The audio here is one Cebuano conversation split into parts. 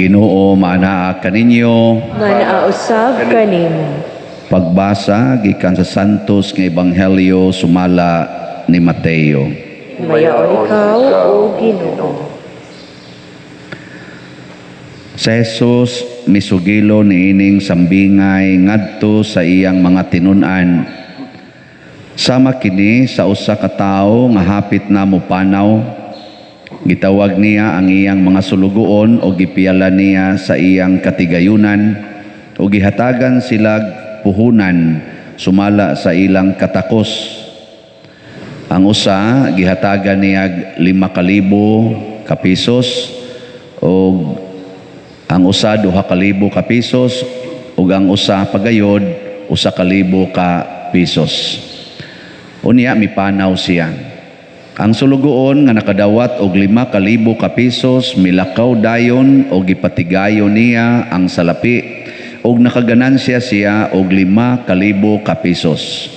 Ginoo maanaa kaninyo. Manaa usab kanimo. Pagbasa gikan sa Santos nga Ebanghelyo sumala ni Mateo. Himayaon ikaw, O Ginoo. Si Jesus misugilo niining sambingay ngadto sa iyang mga tinun-an. Sama kini sa usa ka tawo nga hapit na mopanaw. Gitawag niya ang iyang mga sulugoon o gipiyala niya sa iyang katigayunan o gihatagan sila puhunan sumala sa ilang katakos. Ang usa gihatagan niya 5,000 ka pesos og ang usa 2,000 ka pesos ug ang usa pagayod 1,000 ka pesos. Unya mipanaw siya. Ang sulugoon nga nakadawat og 5,000 ka pesos milakaw dayon og gipatigayon niya ang salapi ug nakaganansya siya og 5,000 ka pesos.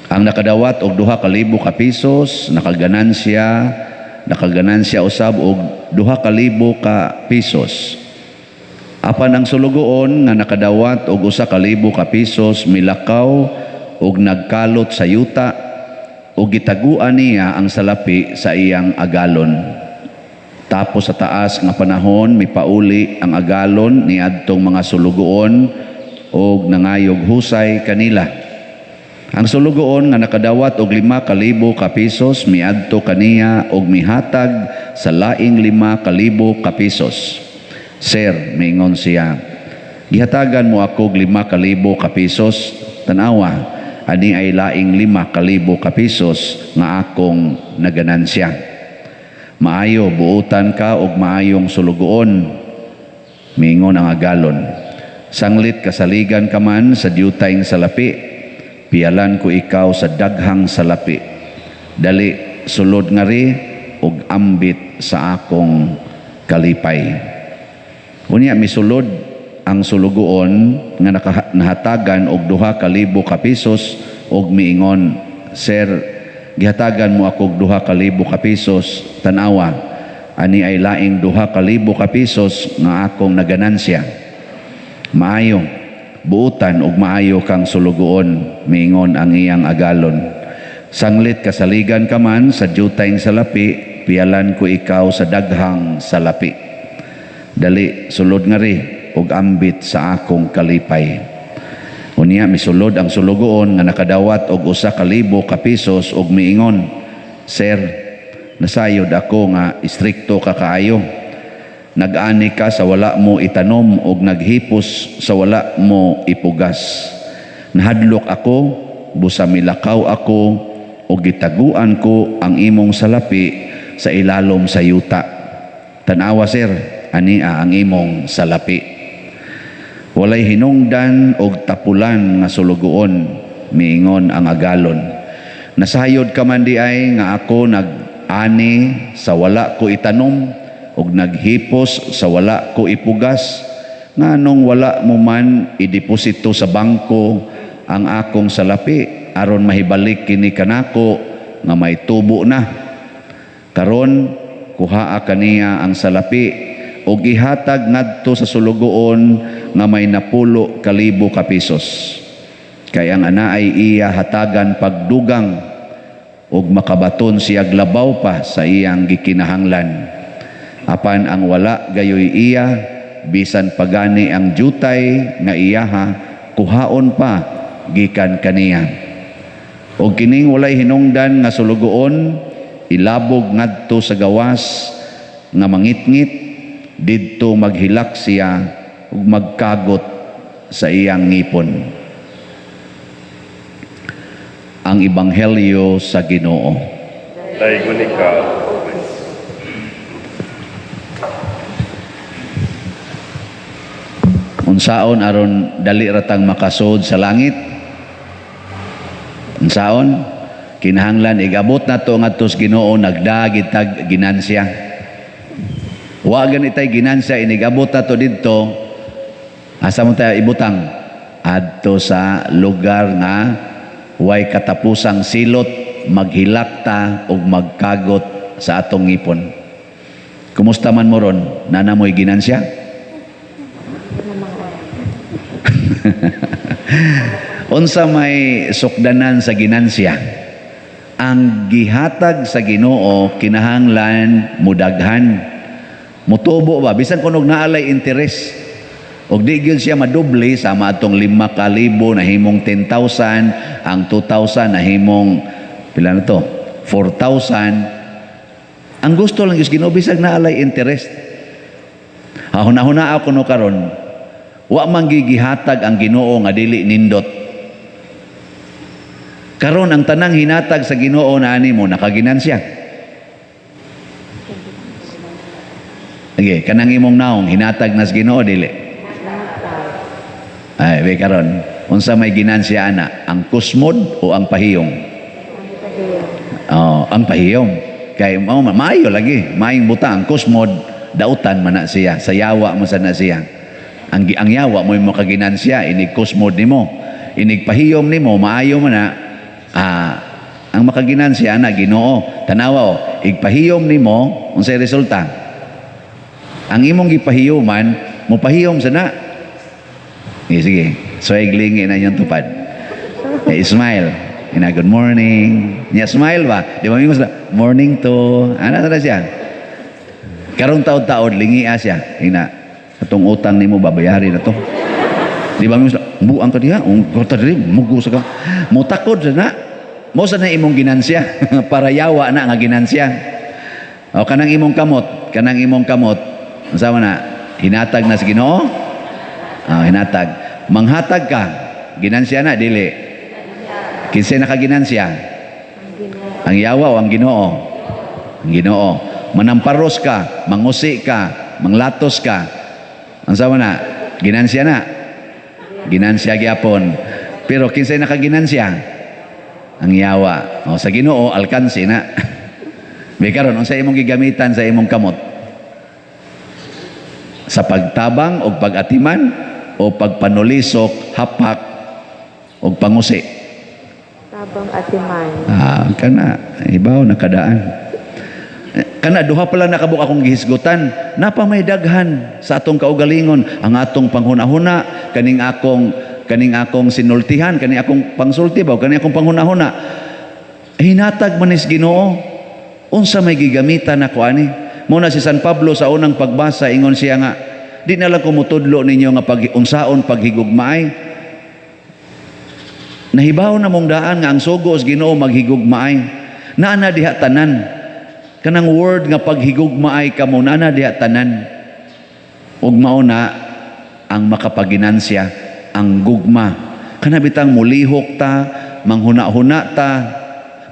Ang nakadawat og 2,000 ka pesos nakaganansya usab og 2,000 ka pesos. Apan ang sulugoon nga nakadawat og 1,000 ka pesos milakaw og nagkalot sa yuta ug gitaguan niya ang salapi sa iyang agalon. Tapos sa taas nga panahon mipauli ang agalon niadtong mga sulugoon og nangayog husay kanila. Ang sulugoon nga nakadawat og 5,000 ka pesos miadto kaniya og mihatag sa laing 5,000 ka pesos. "Sir," miingon siya, "gihatagan mo ako og 5,000 ka pesos, tan-awa, ani ay laing 5,000 ka pesos nga akong naganansya." "Maayo, buutan ka og maayong sulugoon," miingon ang agalon. "Sanglit kasaligan ka man sa diutayng salapi, piyalan ko ikaw sa daghang salapi. Dali, sulod ngari ug ambit sa akong kalipay." Unya misulod ang sulugoon nga nahatagan og 2,000 ka pesos og miingon, "Sir, gihatagan mo ako og 2,000 ka pesos, tan-awa, ani ay laing 2,000 ka pesos nga akong naganansya." "Maayo, buutan og maayo kang sulugoon," miingon ang iyang agalon. "Sanglit kasaligan ka man sa diutayng salapi, piyalan ko ikaw sa daghang salapi. Dali, sulod ngari ug ambit sa akong kalipay." Unya misulod ang sulugoon nga nakadawat og 1,000 ka pesos ug miingon, "Sir, nasayod ako nga istrikto ka kaayo. Nag-ani ka sa wala mo itanom ug naghipos sa wala mo ipugas. Nahadlok ako, busa milakaw ako ug gitaguan ko ang imong salapi sa ilalom sa yuta. Tan-awa, sir, ania ang imong salapi." "Walay hinungdan og tapulan nga sulugoon," miingon ang agalon. "Nasayod ka man diay nga ako nag-ani sa wala ko itanom ug naghipos sa wala ko ipugas. Nganong wala mo man ideposito sa bangko ang akong salapi aron mahibalik kini kanako nga may tubo na? Karon kuhaa kaniya ang salapi ug ihatag ngadto sa sulugoon nga may 10,000 ka pesos. Kay ang anaay iya hatagan pagdugang ug makabaton siyag labaw pa sa iyang gikinahanglan. Apan ang wala gayoy iya, bisan pagani ang jutay nga iyaha kuhaon pa gikan kaniya. Ug kining walay hinungdan nga sulugoon ilabog ngadto sa gawas nga mangitngit, didto maghilak siya ug magkagot sa iyang ngipon." Ang Ebanghelyo sa Ginoo. Daygon ikaw, O Kristo. Unsaon aron dali ratang makasud sa langit? Unsaon? Kinahanglan igabot nato ngadto sa Ginoo nagdagit tag ginansya. Wa gani tay ginansya inigabot nato didto, asa mo tayo ibutang? Adto sa lugar nga way katapusang silot, maghilak ta ug magkagot sa atong ngipon. Kumusta man mo ron? Nana mo'y ginansya? Unsa may sukdanan sa ginansya? Ang gihatag sa Ginoo kinahanglan mudaghan. Mutubo ba bisan kunog naalay interes. Og di gyud siya madoble, sama atong 5,000 nahimong 10,000, ang 2,000 nahimong pila na to? 4,000. Ang gusto lang gyud Ginoo bisag naalay interest. Hahuna-huna ako no karon, wa man gigihatag ang Ginoo nga dili nindot. Karon ang tanang hinatag sa Ginoo na ani mo nakaginansya. Sige, kanang imong naong hinatag na sa Ginoo, dili? Ay, be karon, unsa may ginansya ana? Ang kusmod o ang pahiyong? Oh, ang pahiyong. Kay oh, maayo lagi, maayong buta ang kusmod, dautan man na siya, sa yawa mo sa na siya. Ang yawa mo mo kaginansya, inig kusmod nimo, inig pahiyom nimo, maayo man na. Ang makaginansya ana Ginoo. Tanawa oh, igpahiyom nimo, unsay resulta? Ang imong gipahiyoman, mopahiyom sa na. Sige, sige. So, iglingi na inyong tupad. Eh, smile. Ina, good morning. Nya, smile ba? Di ba mingon sila, morning to. Ano na siya? Karong taod-taod, lingia siya. Ina, atong utang nimo babayari na to. Di ba mingon sila, buang ka diha, ung kota diri, mugo sa ka. Mutakod sa na. Mo sa na imong ginansya. Para yawa na nga ginansya. O kanang imong kamot, kanang imong kamot, unsa man na, hinatag na sa Ginoo? Ah, hinatag. Manghatag ka, ginansya na dili? Kinsay nakaginansya? Ang yawa o ang Ginoo? Ang Ginoo. Manamparos ka, mangusi ka, manglatos ka. Unsa man na? Ginansya na. Ginansya gyapon. Pero kinsay nakaginansya? Ang yawa. O sa Ginoo alkansi na. May karon unsa imong gigamitan sa imong kamot? Sa pagtabang o pag-atiman o pagpanulisok, hapak o pangusi? Tabang atiman. Ah, kana ibaw nakadaan. Kana duha pala nakabuk akong gihisgutan. Napa may daghan sa atong kaugalingon, ang atong panghuna-huna, kaning akong sinultihan, kaning akong pangsulti ba, kaning akong panghuna-huna. Hinatag man is Ginoo. Unsa may gigamitan nako ani? Muna si San Pablo sa unang pagbasa ingon siya nga di na lang ko mutudlo ninyo nga pag unsaon paghigugmaay. Nahibaw na mong daan nga ang sugo sa Ginoo maghigugmaay. Naa na diha tanan. Kanang word nga paghigugmaay kamo, naa na diha tanan. Ug mao na ang makapaginansya, ang gugma. Kana bitang mulihok ta, manghuna-huna ta,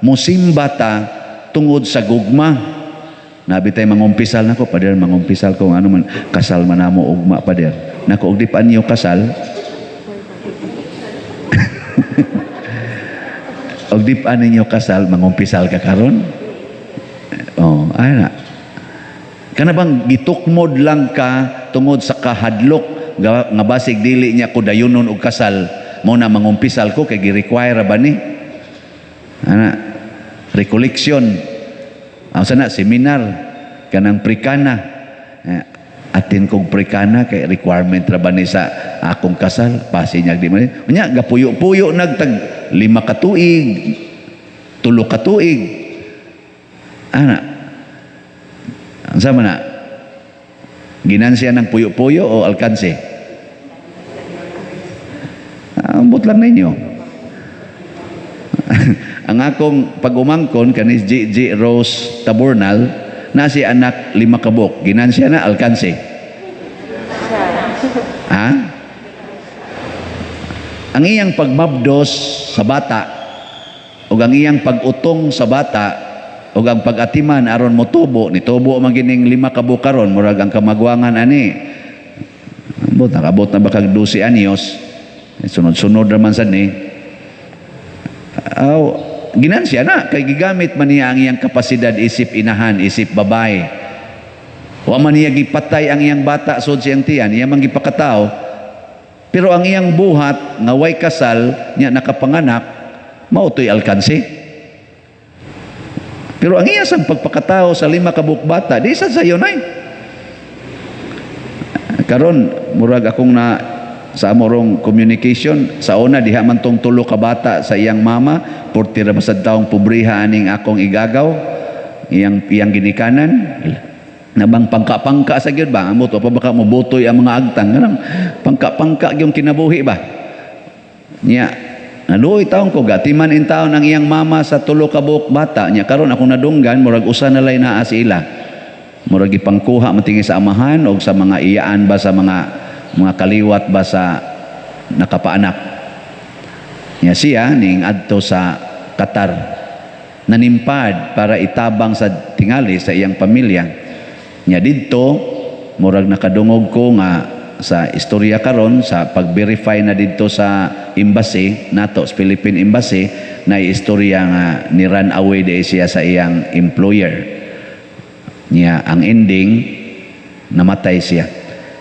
musimba ta tungod sa gugma. Nabi tay mangumpisal nako, pader, mangumpisal ko ano man kasal man namo ugma, pader. Nako, og di pa niyo kasal. Og di pa ninyo kasal, mangumpisal ka karon? Oh, ay na. Kana bang gitukmod lang ka tungod sa kahadlok nga basig dili niya ko dayunon og kasal, mo na mangumpisal ko kay gi-require ba ni? Ana, recollection. Ang sana seminar kanang prikana. Eh, atin kog prikana kay requirement ra ba ni sa akong kasal, pasi niya di man. Unya gapuyo-puyo nagtag 5 ka tuig, 3 ka tuig. Ana. Ang sama na? Ginansya ng puyo-puyo o alkanse? Ambot lang ninyo. Ang akong pag-umangkon kanis G. G. Rose Taburnal na si anak 5 kabuk. Ginansya na alkanse. Ha? Ang iyang pagmabdos sa bata o ang iyang pag-utong sa bata o ang pag-atiman aron motubo, nitubo man gining 5 kabuk karon, murag ang kamagwangan ani. Ambot, nakabot na ba kag 12 anyos? Sunod-sunod raman sad ni. Aw, ginansya na kay gigamit man niya ang iyang kapasidad isip inahan, isip babae. Wa man niya gipatay ang iyang bata sod siyang tiyan, iya man gipakatao. Pero ang iyang buhat nga way kasal nya nakapanganak, mao to'y alkanse. Pero ang iya sang pagpakatao sa 5 ka buok bata, di sad sayo nay. Karon murag akong na Sa amorong communication sa una diha man tong tulo ka bata sa iyang mama, porti ra basad taong pobriha aning akong igagaw, iyang ginikanan nabang pangka-pangka sa gyud ba, amot pa baka mobutoy ang mga agtang, kanang pangka-pangka gyud kinabuhi ba niya. Naluoy taon ko, gatiman in taon ang iyang mama sa tulo ka buok bata niya. Karon akong nadunggan, murag usa na lay naa sila, murag gipangkuha man tingi sa amahan o sa mga iyaan ba, sa mga kaliwat ba sa nakapaanak niya. Siya ning adto sa Qatar, nanimpad para itabang sa tingali sa iyang pamilya niya. Didto murag nakadungog ko nga sa istorya karon, sa pag-verify na didto sa embassy nato, sa Philippine Embassy, na istorya nga ni run away di siya sa iyang employer niya. Ang ending, namatay siya.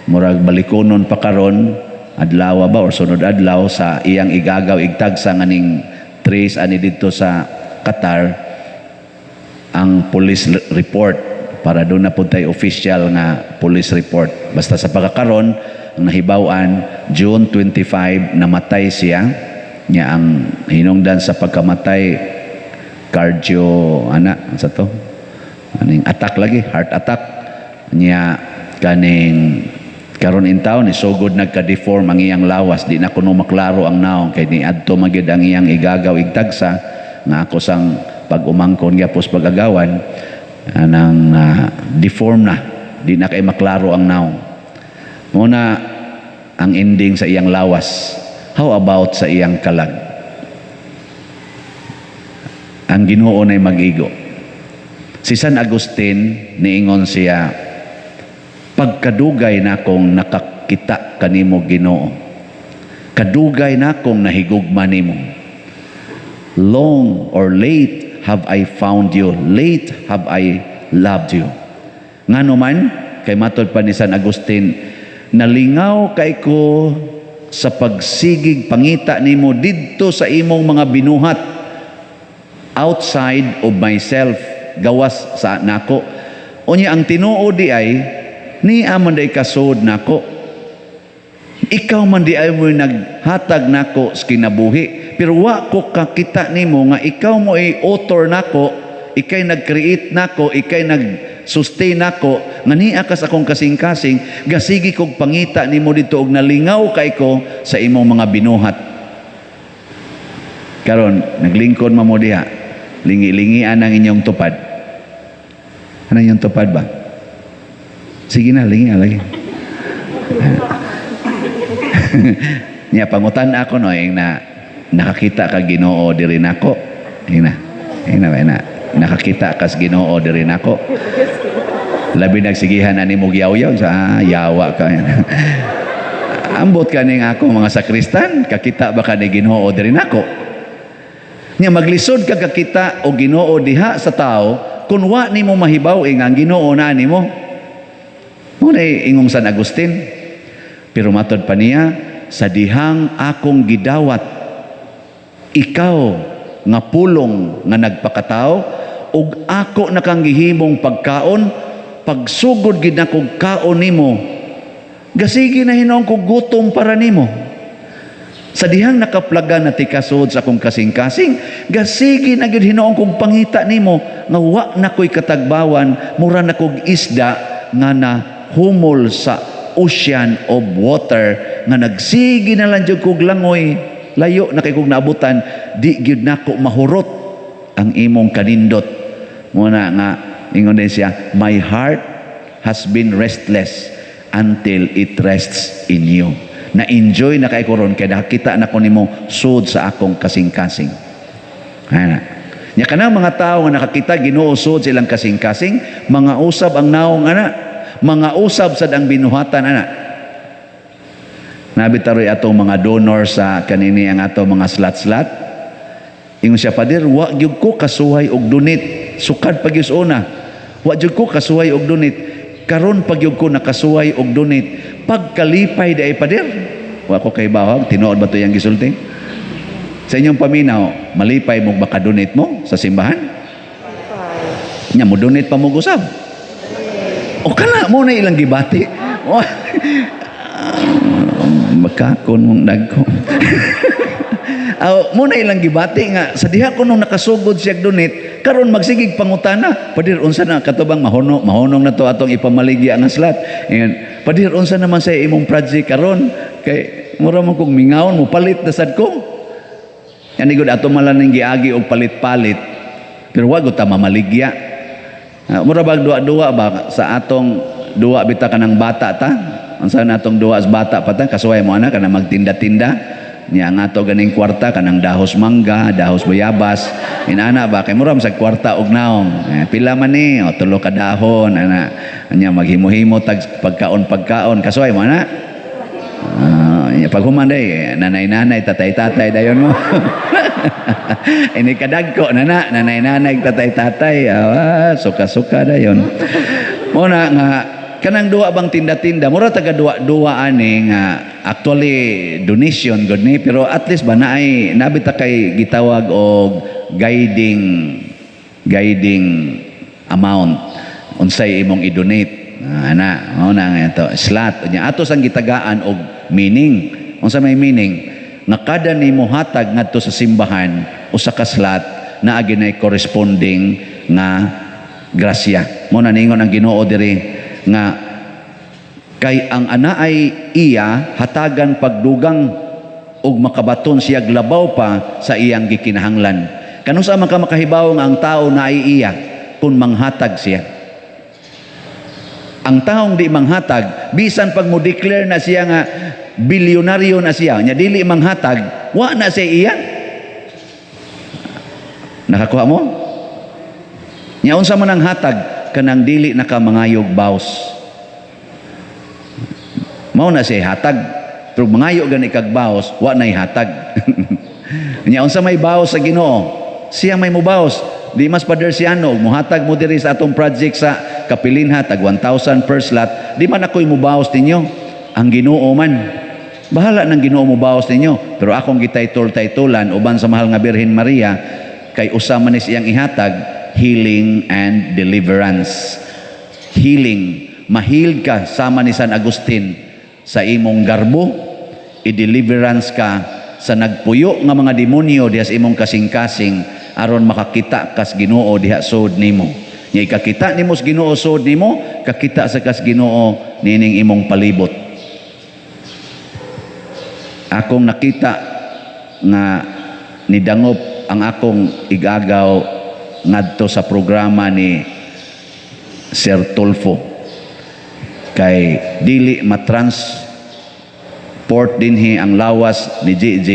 Murag balikonon pa karon adlaw ba or sunod adlaw sa iyang igagaw igtagsa nga ning trace ani didto sa Qatar ang police report, para doon na pud tay official nga police report. Basta sa pagkakaron, ang nahibaw-an, June 25 namatay siya niya. Ang hinungdan sa pagkamatay, cardio ana sa to aning attack lagi, heart attack niya. Kaning karon in town ni sugod nagka-deform ang iyang lawas, di na kuno maklaro ang naong kay ni adto magyud ang iyang igagaw igtagsa nga ako sang pag-umangkon gyapos pag-agawan anang deform na, di na kay maklaro ang naong. Muna ang ending sa iyang lawas. How about sa iyang kalag? Ang Ginoo nay mag-igo. Si San Agustin, niingon siya, "Pagkadugay na akong nakakita kanimo, Ginoo, kadugay na akong nahigugma nimo. Long or late have I found you, late have I loved you." Ngano man, kay matod pa ni San Agustin, nalingaw kay ko sa pagsigig pangita nimo didto sa imong mga binuhat outside of myself, gawas sa nako. Unya ang tinuod di ay niya man day kasud nako. Ikaw man di ay mo naghatag nako sa kinabuhi. Pero wa ko kakita nimo nga ikaw mo ay author nako, ikay nag-create nako, ikay nag-sustain nako, nga niya kas akong kasing-kasing, gasigi kog pangita nimo dito og nalingaw kay ko sa imong mga binuhat. Karon, naglingkod man mo diha. Lingi-lingian ang inyong tupad. Ano inyong tupad ba? Sige na, lingi lagi. Niya pangutan ako no, ing na nakakita ka Ginoo diri nako. Ing na. Ing na, ing na. Nakakita kas Ginoo diri nako. Labi nagsigihan ani mo yaw-yaw sa yawa ka. Ambot kaning ako mga sakristan, kakita ba ka ni Ginoo diri nako? Nya maglisod ka kakita o Ginoo diha sa tao kung wa nimo mahibaw ang Ginoo na nimo. Mo na ingong San Agustin. Pero matod pa niya, sa dihang akong gidawat ikaw nga pulong nga nagpakatao ug ako na kang gihimong pagkaon, pagsugod gid nakog kaon nimo, gasigi na hinuon kog gutom para nimo. Sa dihang nakaplaga na tikasod sa akong kasing-kasing, gasigi na gyud hinuon kog pangita nimo nga wa na ko'y katagbawan, mura na kog isda nga na humol sa ocean of water nga nagsigi na lang jud kog langoy, layo na kay kog naabutan, di gyud nako mahurot ang imong kanindot. Muna nga ingon din siya, "My heart has been restless until it rests in you." Na-enjoy na kay ko ron kay nakita na ko nimo sud sa akong kasing-kasing. Ana. Nya kanang mga tao nga nakakita Ginoo sud sa ilang kasing-kasing, mga usab ang naong ana, mga usab sad ang binuhatan ana. Nabi taroy atong mga donor sa kanini ang ato mga slot-slot. Ingon siya, "Pader, wa gyud ko kasuhay og donate. Sukad pa gyud sa una. Wa gyud ko kasuhay og donate. Karon pa gyud ko nakasuhay og donate. Pagkalipay di ay, Pader." Wa ko kay bawag, tinuod ba to yang gisulti? Sa inyong paminaw, malipay mo baka donate mo sa simbahan? Nya mo donate pa mo gusab. O kana mo na ilang gibati. O, Magkakon mong dagko. Aw, muna ilang gibati nga sa diha ko nung nakasugod siya donate, karon magsigig pangutana. "Padir, unsa na katubang mahonong mahonong na to atong ipamaligya nga slot?" Ingon, "Padir, unsa naman sa imong project karon?" Kay mura man kong mingawon, mo palit na sad ko. Yan gud ato man lang ning giagi og palit-palit. Pero wa gud ta mamaligya. Ah, mura bag duwa-duwa ba sa atong duwa bita kanang bata ta? Unsa na atong duwa sa bata pa ta? Kasuway mo ana kanang magtinda-tinda. Nya ang ato ganing kwarta kanang dahos mangga, dahos bayabas. Inana ba kay mura man sa kwarta og naong. Eh, pila man ni? O tulo ka dahon ana. Nya maghimo-himo tag pagkaon pagkaon. Kasuway mo ana? Ah, nya pag human day, nanay-nanay, tatay-tatay dayon mo. Ini kadagko na na, nanay-nanay, tatay-tatay, ah, suka-suka dayon. Mo na nga kanang duwa bang tinda-tinda, mura taga duwa-duwa ani nga actually donation gud ni, pero at least ba naay nabita kay gitawag og guiding amount unsay imong i-donate. Ah, ana, mao na nga ito slot nya ato sang gitagaan og meaning. Unsa may meaning? Nga kada nimo hatag ngadto sa simbahan usa ka slot, naa ginay corresponding nga grasya. Mo na ningon ang Ginoo diri nga kay ang anaay iya hatagan pagdugang ug makabaton siya labaw pa sa iyang gikinahanglan. Kanusa man ka makahibaw nga ang tao naay iya? Kung manghatag siya. Ang taong di manghatag, bisan pag mo declare na siya nga bilyonaryo na siya, nya dili manghatag, wa na siya iya. Nakakuha mo? Nya unsa man ang hatag? Kanang dili na ka mangayog baws. Mao na siya hatag. Pero mangayo gani kag baws, wa nay hatag. Nya unsa may baws sa Ginoo? Siya may mubaws. Di mas Pader Siano, muhatag mo diri sa atong project sa Kapilinha tag 1,000 per slot, di man ako'y mubawas ninyo. Ang Ginoo man. Bahala ng Ginoo mubawas ninyo. Pero akong gitaytol-taytolan uban sa mahal nga Birhen Maria kay usa man ni siyang ihatag, healing and deliverance. Healing, mahil ka sama ni San Agustin sa imong garbo, i-deliverance ka sa nagpuyo nga mga demonyo diha sa imong kasing-kasing aron makakita kas Ginoo diha sud nimo. Nya ikakita nimo sa Ginoo sud nimo, kakita sa kas Ginoo nining imong palibot. Akong nakita nga nidangop ang akong igagaw ngadto sa programa ni Sir Tulfo kay dili matransport dinhi ang lawas ni GG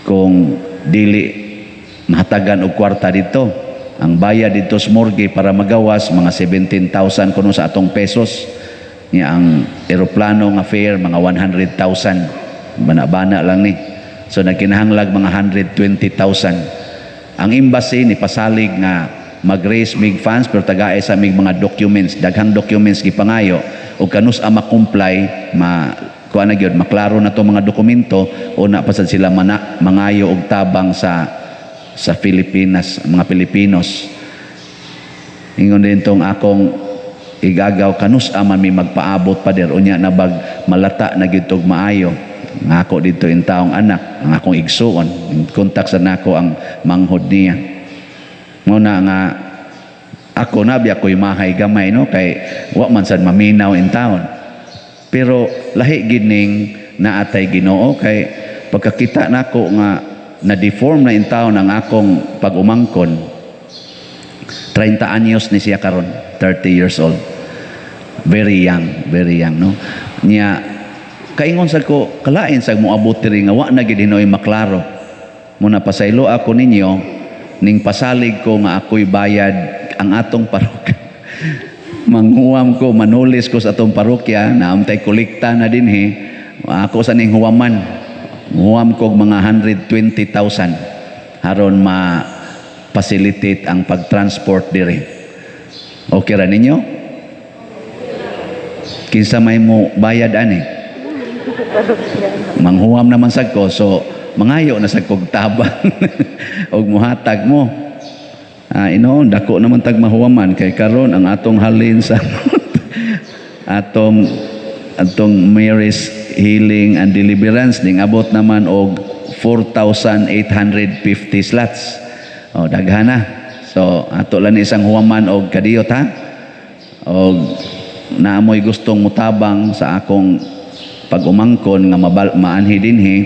kung dili mahatagan og kwarta dito. Ang bayad dito sa morgue para magawas, mga 17,000 kuno sa atong pesos. Nya ang eroplano nga fare, mga 100,000. Bana-bana lang ni. So nagkinahanglag mga 120,000. Ang embassy ni pasalig nga mag-raise mig funds, pero tagae sa mig mga documents, daghang documents gipangayo ug kanus a ma-comply, ma kuan na gyud, maklaro na to mga dokumento, una pa sad sila mana mangayo og tabang sa Pilipinas, mga Pilipinos. Ingon din tong akong igagaw, kanus man mi magpaabot, pader, unya na bag malata na gyud tog maayo. Nga ako dito in taong anak, ang akong igsuon, kontak sa nako ang manghod niya. Mo na nga ako na biya ko'y mahay gamay, no, kay wa man sad maminaw in taon. Pero lahi gid ning naatay Ginoo kay pagkakita nako nga na-deform na in taon ang akong pag-umangkon. 30 anyos ni siya karon, 30 years old. Very young, very young, no. Nya kaingon sa ko, kalain sa moabot diri nga wa na gid hinoy maklaro. Muna pasaylo ako ninyo ning pasalig ko nga ako'y bayad ang atong parokya. Manghuwam ko, manulis ko sa atong parokya, naamtay kolekta na dinhi, ako sa ning huwaman. Huwam ko og mga 120,000 aron ma facilitate ang pag-transport diri. Okay ra ninyo? Kinsa may mo bayad ani? Manghuwam naman sad ko, so mangayo na sad kog tabang og muhatag mo. Ah, inoon, dako naman tag mahuwaman kay karon ang atong halin sa atong atong Mary's Healing and Deliverance ning abot naman og 4,850 slots. O, daghan na. So ato lang ni isang huwaman og kadiyot, ha. Og naamoy gustong mutabang sa akong pag-umangkon nga maanhi dinhi,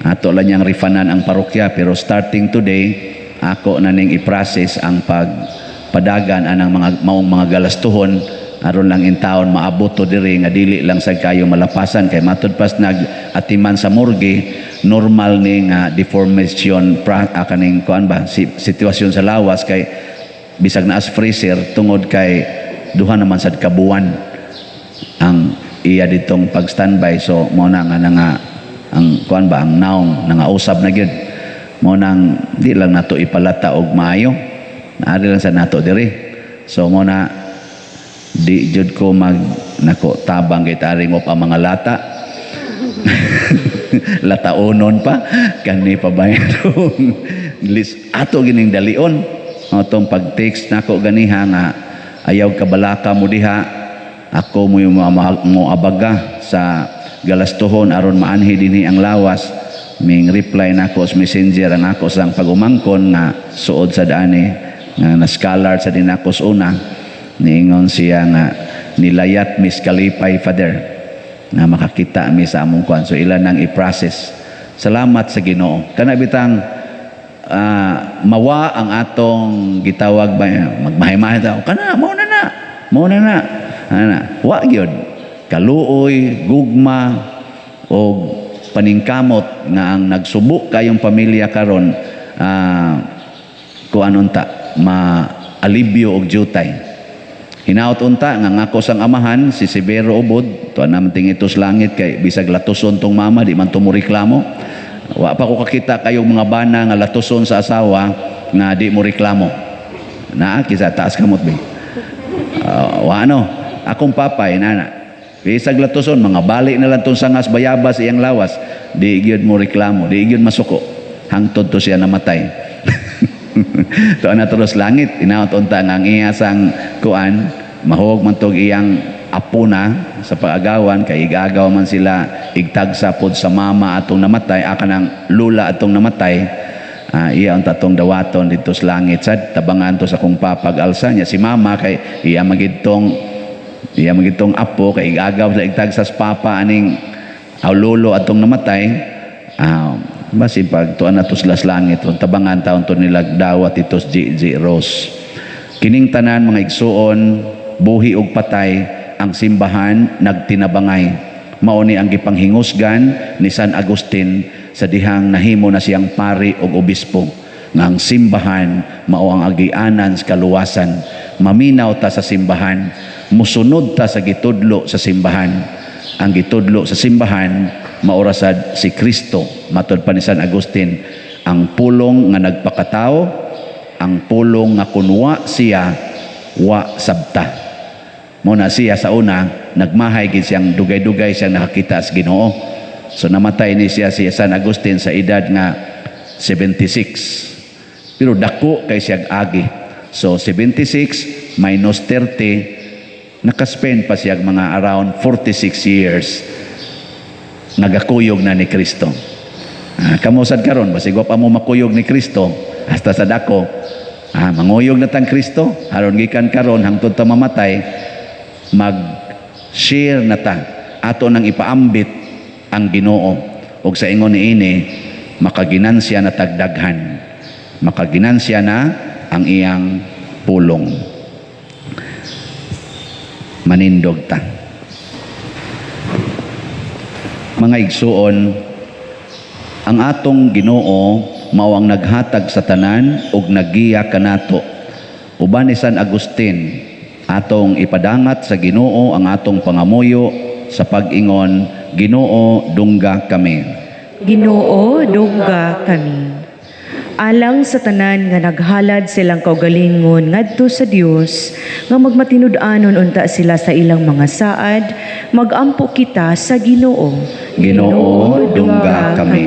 ato lang niyang refundan ang parokya, pero starting today ako na ning i-process ang pagpadagan anang mga maong mga galastuhon aron lang in taon maabot to diri nga dili lang sad kayo malapasan, kay matud pas nag atiman sa morgue, normal ni nga deformation kaning kuan ba sitwasyon sa lawas, kay bisag naa sa freezer, tungod kay duha naman sad ka buwan ang iya ditong pag standby. So mo na nga nga ang kuan ba, ang naong nangausab na gyud. Mo nang di lang nato ipalata og maayo, naari lang sa nato diri. So mo na di jud ko mag nako tabang kay taring pa mga lata, lataonon pa kani pa ba lis ato gining dalion atong pag-text nako ganiha nga ayaw kabalaka mo diha, ako mo yung mo abaga sa galastuhon aron maanhi dinhi ang lawas. Ming reply nako sa Messenger ang ako sang pagumangkon nga suod sa daani nga na scholar sa din ako sa una. Niingon siya nga nilayat mis kalipay, Father, nga makakita mi sa among kuan. So ilan nang i-process. Salamat sa Ginoo. Kana bitang mawa ang atong gitawag ba, magmahay-mahay daw kana, mao na na, mao na na ana, wa gyud kaluoy, gugma og paningkamot nga ang nagsubo kayong pamilya karon, kuan unta, maalibyo og jutay. Hinaot unta nga ngako sang amahan si Severo Ubod, tuan naman tingito sa langit, kay bisag latuson tong mama, di man to mo reklamo. Wa pa ko kakita kayong mga bana nga latuson sa asawa nga di mo reklamo. Naa kisa taas kamot be. Wa ano, akong papay nana. Bisag latuson, mga bali na lang tong sangas bayabas iyang lawas, di gyud mo reklamo, di gyud masuko. Hangtod to siya namatay. Tuan na terus langit, inaot unta nga ang iya sang kuan, mahog man tog iyang apo na sa pag-agawan, kay igagaw man sila igtagsa pod sa mama atong namatay, aka ng lula atong namatay. Iya ang tatong dawaton dito sa langit sad tabangan to sa akong papag-alsa niya si mama, kay iya magitong apo, kay igagaw sa igtagsa sa papa aning aw lolo atong namatay. Basi pag tuan na to sila sa langit ron, tabangan taon to nila dawat ito G. G. Rose. Kining tanan, mga igsuon, buhi ug patay, ang simbahan nagtinabangay. Mao ni ang gipanghingusgan ni San Agustin sa dihang nahimo na siyang pari ug obispo, nga ang simbahan mao ang agianan sa kaluwasan. Maminaw ta sa simbahan, musunod ta sa gitudlo sa simbahan. Ang gitudlo sa simbahan maura sad si Kristo. Matod pa ni San Agustin, ang pulong nga nagpakatao, ang pulong nga kunwa siya wa sabta. Mo na siya sa una nagmahay gid siyang dugay-dugay siyang nakakita sa Ginoo. So namatay ni siya si San Agustin sa edad nga 76, pero dako kay siya agi. So 76 minus 30, nakaspend pa siya mga around 46 years nagakuyog na ni Kristo. Kamo sad karon, basig wa pa mo makuyog ni Kristo, hasta sa dako, manguyog na tang Kristo, aron gikan karon hangtod ta mamatay, mag-share na ta, ato nang ipaambit ang Ginoo. Ug sa ingon niini, makaginansya na tagdaghan. Makaginansya na ang iyang pulong. Manindog ta. Mga igsuon, ang atong Ginoo mao ang naghatag sa tanan ug naggiya kanato. Uban ni San Agustin, atong ipadangat sa Ginoo ang atong pangamuyo sa pag-ingon, "Ginoo, dungga kami." Ginoo, dungga kami. Alang sa tanan nga naghalad silang kaugalingon ngadto sa Dios, nga magmatinud-anon unta sila sa ilang mga saad, magampo kita sa Ginoo. Ginoo, dungga kami.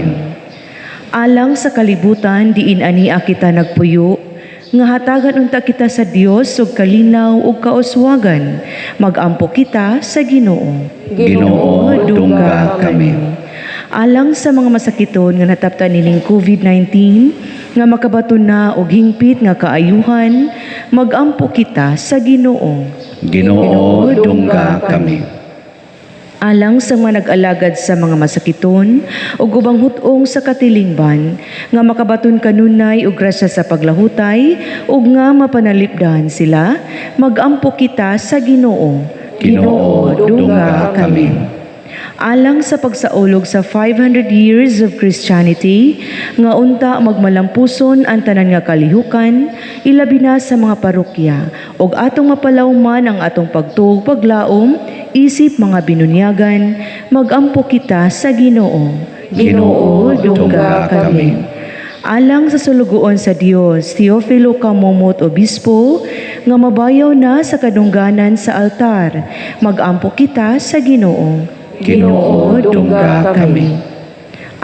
Alang sa kalibutan diin ania kita nagpuyo, Nga hatagan unta kita sa Dios og kalinaw ug kauswagan. Magampo kita sa Ginoo. Ginoo, dungga kami. Alang sa mga masakiton nga nataptan nining COVID-19 nga makabaton na og hingpit nga kaayuhan, magampo kita sa Ginoo. Ginoo, dungga kami. Alang sa mga nag-alagad sa mga masakiton ug ubang hut-ong sa katilingban nga makabaton kanunay og grasya sa paglahutay ug nga mapanalipdan sila, magampo kita sa Ginoo. Ginoo, dungga kami. Alang sa pagsaulog sa 500 years of Christianity, nga unta magmalampuson ang tanan nga kalihukan, ilabi na sa mga parokya, ug atong mapalawman ang atong pagtuo ug paglaom isip mga binunyagan, magampo kita sa Ginoo. Ginoo, dungga kami. Alang sa sulugoon sa Dios, Teofilo Camomot Obispo, nga mabayaw na sa kadungganan sa altar, magampo kita sa Ginoo. Ginoo, dungga kami.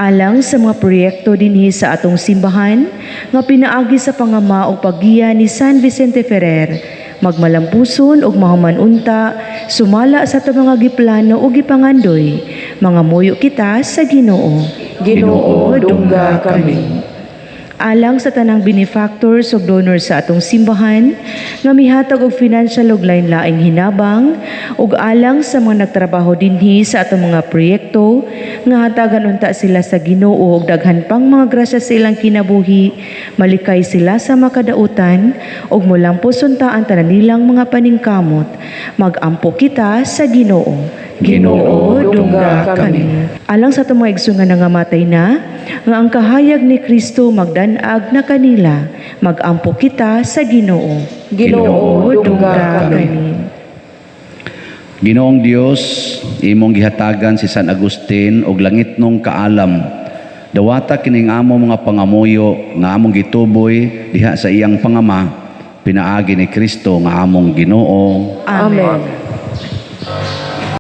Alang sa mga proyekto dinhi sa atong simbahan nga pinaagi sa pangama o paggiya ni San Vicente Ferrer, magmalampuson ug mahuman unta sumala sa atong mga giplano ug gipangandoy, mangamuyo kita sa Ginoo. Ginoo, dungga kami. Alang sa tanang benefactors ug donors sa atong simbahan nga mihatag og financial ug lain-laing hinabang, ug alang sa mga nagtrabaho dinhi sa atong mga proyekto, nga hatagan unta sila sa Ginoo og daghan pang mga grasya sa ilang kinabuhi, malikay sila sa makadautan ug molampos unta ang tanan nilang mga paningkamot, magampo kita sa Ginoo. Ginoo, dungga kami. Alang sa atong mga igsoon nga nangamatay na, nga ang kahayag ni Kristo magdan-ag na kanila, magampo kita sa Ginoo. Ginoo, dungga kami. Ginoong Dios, imong gihatagan si San Agustin og langitnong kaalam. Dawata kining among mga pangamuyo nga among gituboy diha sa iyang pangama, pinaagi ni Kristo nga among Ginoo. Amen. Amen.